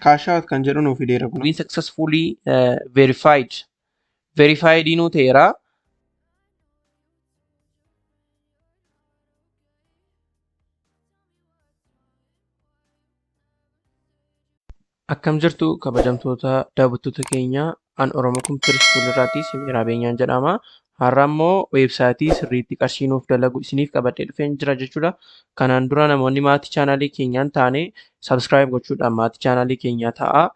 Cash out kan jedhu nuuf fideera kun. Been successfully verified. Verified nuu ta'eera. Akkam jirtu kabajamtoota daawwattoota keenya, an Oromoo Computer School irraati Simiraa Beenyaan jedhama. Har'a immoo weebsaayitii sirriitti qarshii nuuf dalagu isiniif qabadhee dhufeen jira jechuudha. Kanaan dura namoonni maatii chaanaalii keenyaan taane subscribe gochuudhaan maatii chaanaalii keenyaa ta'a.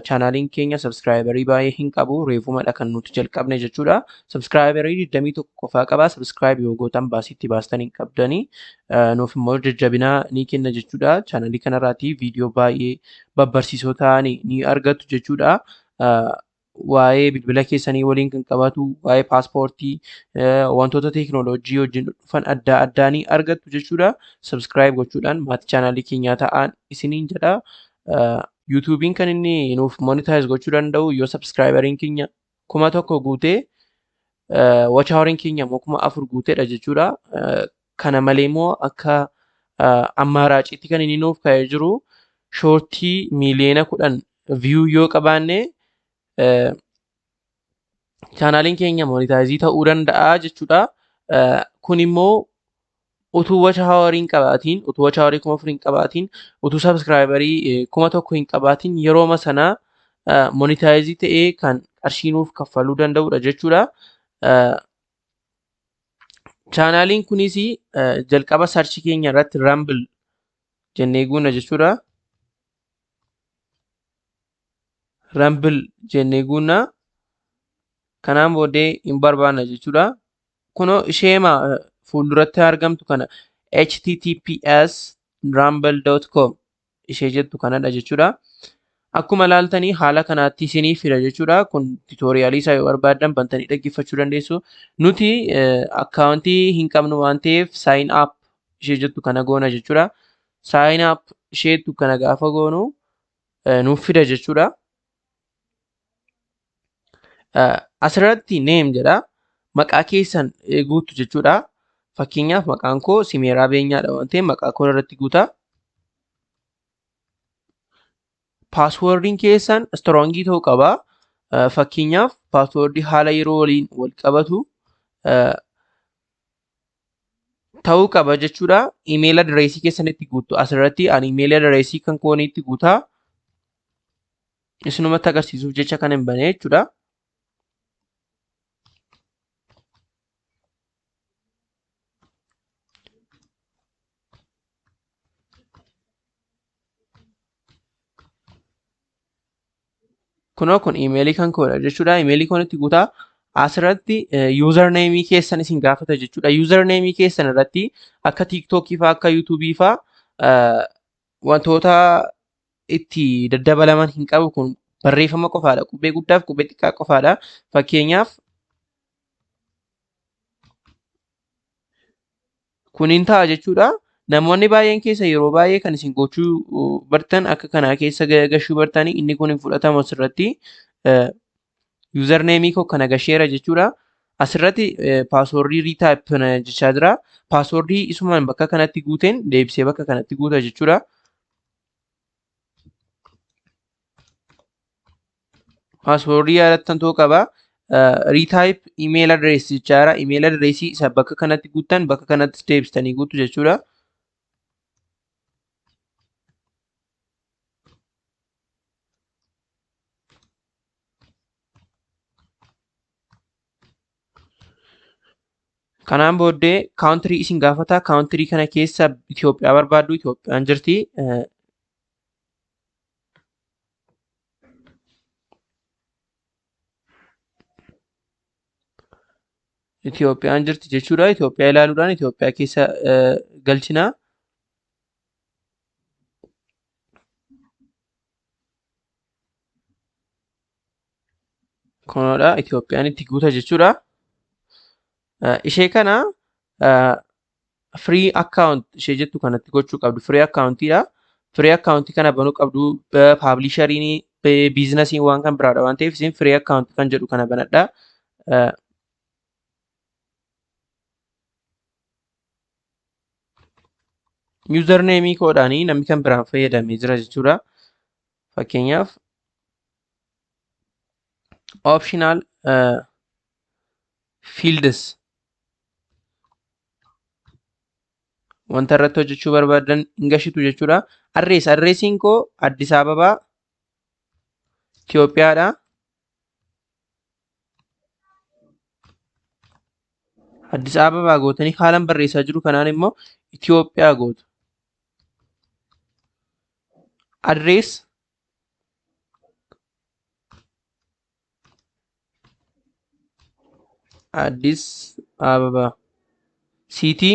Chaanaaliin keenya subscriberii baay'ee hin qabu, reefumadha kan nuti jalqabne jechuudha. Subscriberii 21 qofaa qaba. Subscribe yoo gootan baasiitti baastan hin qabdanii, nuuf immoo jajjabinaa ni kenna jechuudha. Chaanaalii kanarraati viidiyoo baay'ee babbarsiisoo ta'an ni argattu jechuudha. Waa'ee bilbila keessanii waliin kan qabatu, waa'ee paaspoortii, wantoota teekinooloojii wajjin dhufan adda addaa ni argattu jechuudha. Subscribe gochuudhaan maatii chaanaalii keenyaa ta'an isiniin jedha. YouTube'n kan inni nuuf monetize gochuu danda'u yoo subscriberiin keenya 1000 guutee, watch houriin keenya immoo 4000 guuteedha jechuudha. Kana malee immoo akka ammaaraaciitti kan inni nuuf ka'ee jiru shoortii 10,000,000 view yoo qabaanne chaanaaliin keenya monetize ta'uu danda'a jechuudha. Kun immoo utuu watch hourii hin qabaatiin, utuu watch hourii 4000 hin qabaatiin, utuu subscriberii 1000 hin qabaatiin yerooma sana monetize ta'ee kan qarshii nuuf kaffaluu danda'udha jechuudha. Chaanaaliin kunis jalqaba sarchii keenya irratti Rumble jennee guunna jechuudha. Rumble jennee guunna. Kanaan booddee hin barbaanna jechuudha. Kunoo isheema fuulduratti argamtu kana https rumble.com ishee jettu kanadha jechuudha. Akkuma ilaaltanii haala kanaatti isiniif fida jechuudha. Kun tuutoriyaalii isaa yoo barbaaddan bantanii dhaggeeffachuu dandeessu. Nuti akkaawuntii hin qabnu waan ta'eef sign up ishee jettu kana goona jechuudha. Sign up ishee jettu kana gaafa goonu nuuf fida jechuudha. Asirratti name jedha. Maqaa keessan guuttu jechuudha. Fakkeenyaaf maqaan koo Simeeraa Beenyaadha waan ta'eef maqaa koo irratti guutaa. Paaswoordiin keessan strongii ta'uu qaba. Fakkeenyaaf paaswoordii haala yeroo waliin wal qabatu ta'uu qaba jechuudha. Imeela adireesii keessan itti guuttu. Asirratti ani imeela adireesii kan koonii itti guutaa. Isinumatti agarsiisuuf jecha kan hin bane jechuudha. Kunoo kun imeelii kan koodha jechuudha. Imeelii koon itti guutaa. Asirratti yuuzarneemii keessan isin gaafata jechuudha. Yuuzarneemii keessan irratti akka tiiktookii fa'aa akka yuutuubii fa'aa wantoota itti daddabalaman hin qabu, kun barreeffama qofaadha. Qubee guddaaf qubee xiqqaa qofaadha. Fakkeenyaaf kun hin ta'a jechuudha. Namoonni baay'een keessa yeroo baay'ee kan isin gochuu bartan akka kanaa keessa gashuu bartanii, inni kun hin fudhatamu asirratti. Yuuzarneemii koo kana gasheera jechuudha. Asirratti paaswoordii riitaayip jechaa jira. Paaswoordii isumaan bakka kanatti guuteen deebisee bakka kanatti guuta jechuudha. Paaswoordii yaadattan ta'uu qaba. Riitaayip imeel adireesii jechaa jira. Imeel adireesii isa bakka kanatti guuttan bakka kanatti deebistanii guutu jechuudha. Kanaan booddee kaawuntirii isin gaafata. Kaawuntirii kana keessa Itoophiyaa barbaaddu, Itoophiyaan jirti. Itoophiyaan jirti jechuudha. Itoophiyaa ilaaluudhaan Itoophiyaa keessa galchina. Kunoodha Itoophiyaan itti guuta jechuudha. Ishee kana free account ishee jettu kanatti gochuu qabdu. Free accountiidha. Free account kana banuu qabdu. Paablishariin biizinasiin waan kan biraadha waan ta'eef isin free account kan jedhu kana banadha. Yuuzarneemii koodhaanii namni kan biraan fayyadamee jira jechuudha. Fakkeenyaaf optional fields wanta irratti hojjechuu barbaadan hin gashitu jechuudha. Address, addressiin koo Addis Ababaa Itoophiyaadha. Addis Ababaa gootanii haalan barreessaa jiru kanaan immoo Itoophiyaa gootu. Address Addis Ababaa City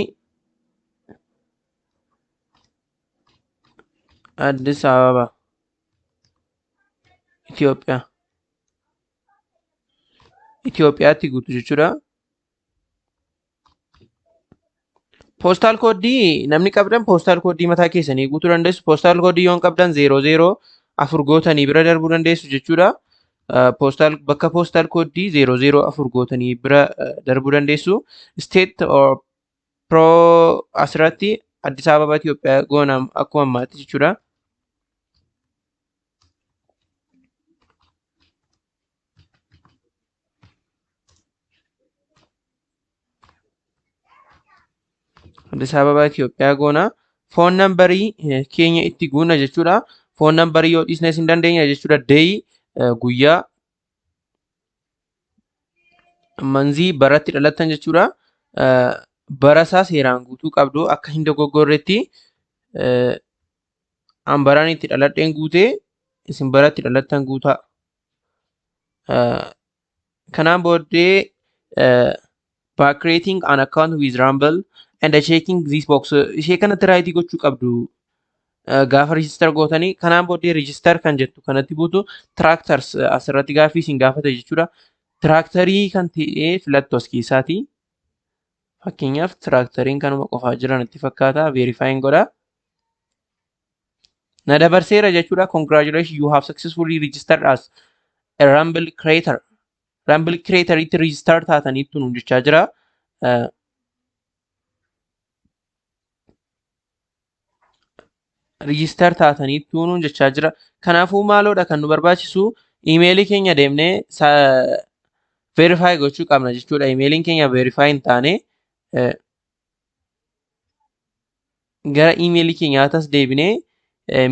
Addis Ababaa Itoophiyaa. Itoophiyaatti guutu jechuudha. Postal code namni qabdan postal code mataa keessanii guutuu dandeessu. Postal code yoo hin qabdan 004 gootanii bira darbuu dandeessu jechuudha. Postal bakka postal code 004 gootanii bira darbuu dandeessu. State or pro asirratti Addis Ababa Itoophiyaa goona akkuma ammaatti jechuudha. Addis Ababa Itoophiyaa goona. Phone numberii keenya itti guuna jechuudha. Phone numberii yoo dhiisnes hin dandeenya jechuudha. Day guyyaa, manzii baratti dhalattan jechuudha. Bara isaa seeraan guutuu qabdu akka hin dogoggorretti. An baraan itti dhaladheen guutee, isin baratti dhalattan guutaa. Kanaan booddee by creating an account with Rumble and checking this box, ishee kanatti rightii gochuu qabdu gaafa register gootanii. Kanaan booddee register kan jettu kanatti buutu. Characters asirratti gaaffii isin gaafata jechuudha. Characterii kan ta'e filattu as keessaati. Fakkeenyaaf characteriin kanuma qofaa jiran itti fakkaata. Verifying godha. Na dabarseera jechuudha. Congratulations, you have successfully registered as a Rumble creator. Rumble creator itti register taataniittu nuun jechaa jira. Register taataniittu nuun jechaa jira. Kanaafuu maaloodha kan nu barbaachisu? Imeelii keenya deemnee verify gochuu qabna jechuudha. Imeeliin keenya verify hin taane gara imeelii keenyaatas deebinee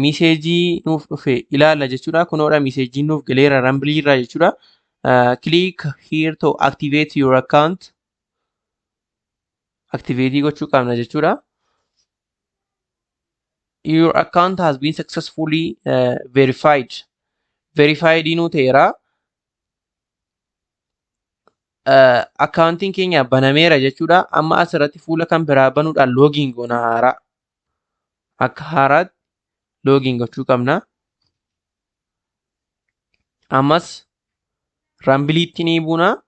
messageii nuuf dhufe ilaalla jechuudha. Kunoodha, messageiin nuuf galeera Rumbleii irraa jechuudha. Click here to activate your account. Activate gochuu qabna jechuudha. Your account has been successfully verified. Verified nuu ta'eera. Accountiin keenya banameera jechuudha. Amma asirratti fuula kan biraa banuudhaan login goona haaraa. Akka haaraatti login gochuu qabna. Ammas Rumbleiitti ni buuna.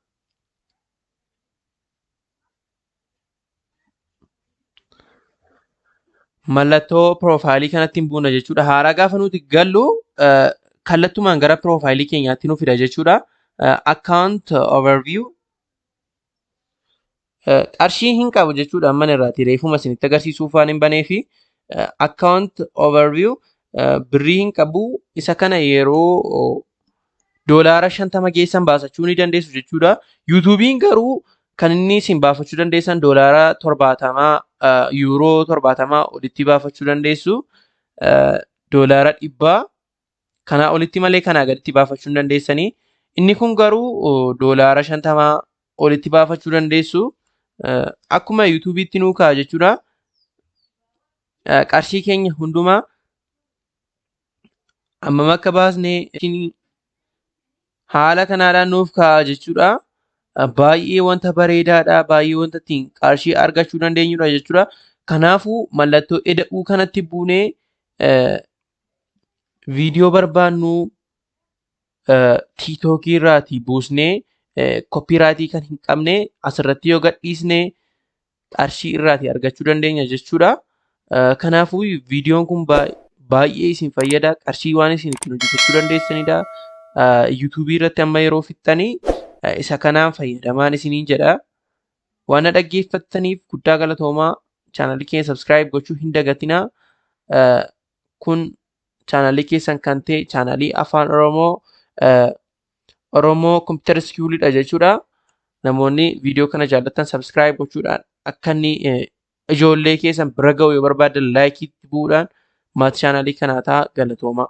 Mallattoo profileii kanatti hin buuna jechuudha. Haaraa gaafa nuti gallu kallattumaan gara profileii keenyaatti nu fida jechuudha. Account overview, qarshii hin qabu jechuudha amman irraati reefuma isinitti agarsiisuuf waan hin banee fi account overview birrii hin qabu. Isa kana yeroo $50 geessan baasachuu ni dandeessu jechuudha. YouTubeiin garuu kan inni isin baafachuu dandeessan $70, €70 olitti baafachuu dandeessu. $100 kanaa olitti malee kanaa gaditti baafachuu hin dandeessanii. Inni kun garuu $50 olitti baafachuu dandeessu. Akkuma YouTubeiitti nuu ka'a jechuudha. Qarshii keenya hundumaa hammam akka baasne haala kanaadhaan nuuf ka'a jechuudha. Baay'ee wanta bareedaadha. Baay'ee wanta ittiin qarshii argachuu dandeenyudha jechuudha. Kanaafuu mallattoo eda'uu kanatti buunee viidiyoo barbaannu TikTokii irraatii buusnee copyrightii kan hin qabne asirratti yoo gadhiisne qarshii irraatii argachuu dandeenya jechuudha. Kanaafuu viidiyoon kun baay'ee isin fayyada. Qarshii waan isin ittiin hojjetachuu dandeessanidha. YouTubeii irratti amma yeroo fixxanii isa kanaan fayyadamaan isiniin jedha. Waan na dhaggeeffattaniif guddaa galatoomaa. Channelii keenya subscribe gochuu hin dagatinaa. Kun Chaanaalii keessan kan ta'e chaanaalii Afaan Oromoo Oromoo Computer Schoolidha jechuudha. Namoonni viidiyoo kana jaallattan subscribe gochuudhaan akka inni ijoollee keessan bira ga'u yoo barbaadan like'itti bu'uudhaan maatii chaanaalii kanaa ta'a. Galatooma.